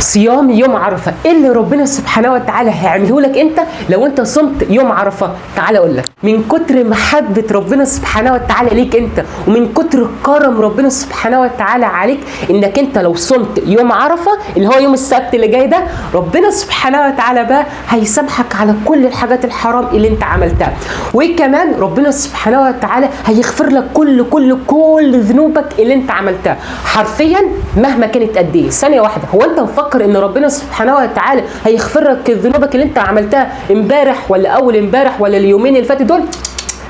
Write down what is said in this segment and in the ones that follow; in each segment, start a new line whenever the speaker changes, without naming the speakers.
صيام يوم عرفه، ايه اللي ربنا سبحانه وتعالى هيعمله لك انت لو انت صمت يوم عرفه؟ تعالى اقول لك. من كتر محبة ربنا سبحانه وتعالى ليك انت، ومن كتر كرم ربنا سبحانه وتعالى عليك، انك انت لو صمت يوم عرفه اللي هو يوم السبت اللي جاي ده، ربنا سبحانه وتعالى بقى هيسامحك على كل الحاجات الحرام اللي انت عملتها، وكمان ربنا سبحانه وتعالى هيغفر لك كل كل كل ذنوبك اللي انت عملتها حرفيا مهما كانت قد ايه. ثانية واحده، هو انت مفكر ان ربنا سبحانه وتعالى هيغفر لك ذنوبك اللي انت عملتها امبارح ولا اول امبارح ولا اليومين اللي فاتوا دول؟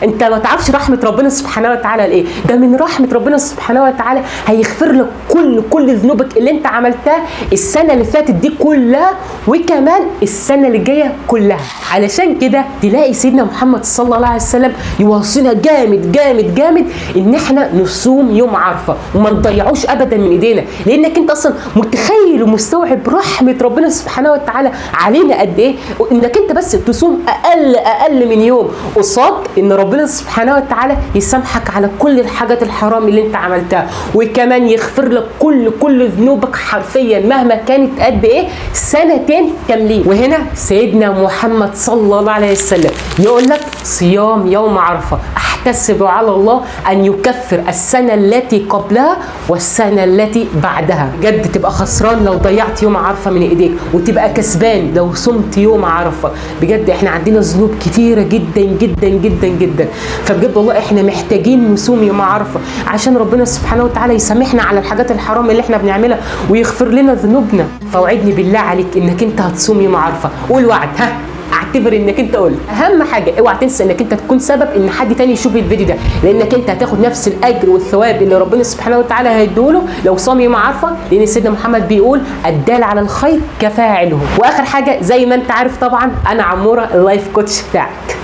انت ما تعرفش رحمه ربنا سبحانه وتعالى لايه. ده من رحمه ربنا سبحانه وتعالى هيغفر لك كل كل ذنوبك اللي انت عملتها السنة اللي فاتت دي كلها، وكمان السنة اللي جاية كلها. علشان كده تلاقي سيدنا محمد صلى الله عليه وسلم يوصينا جامد جامد جامد ان احنا نصوم يوم عرفه وما نضيعوش ابدا من ايدينا، لانك انت اصلا متخيل ومستوعب رحمه ربنا سبحانه وتعالى علينا قد ايه، انك انت بس تصوم اقل اقل من يوم قصاد ان ربنا سبحانه وتعالى يسامحك على كل الحاجات الحرام اللي انت عملتها، وكمان يغفر لك كل كل ذنوبك حرفيا مهما كانت قد ايه، سنتين كاملين. وهنا سيدنا محمد صلى الله عليه وسلم يقول لك صيام يوم عرفه احتسب على الله ان يكفر السنة التي قبلها والسنة التي بعدها. بجد تبقى خسران لو ضيعت يوم عرفه من ايديك، وتبقى كسبان لو صمت يوم عرفه. بجد احنا عندنا ذنوب كتيرة جدا جدا جدا جدا، فبجد والله احنا محتاجين نصوم يوم عرفه عشان ربنا سبحانه وتعالى يسامحنا على الحاجات الحرام اللي احنا بنعملها ويغفر لنا ذنوبنا. فوعدني بالله عليك انك انت هتصوم يوم عرفه، قول وعد، ها اعتبر انك انت قلت. اهم حاجة اوعى تنسى انك انت تكون سبب ان حد تاني يشوف الفيديو ده، لانك انت هتاخد نفس الاجر والثواب اللي ربنا سبحانه وتعالى هيديهوله لو صام يوم عرفه، لان سيدنا محمد بيقول الدال على الخير كفاعله. واخر حاجة زي ما انت عارف طبعا، انا عموره ال life coach بتاعك.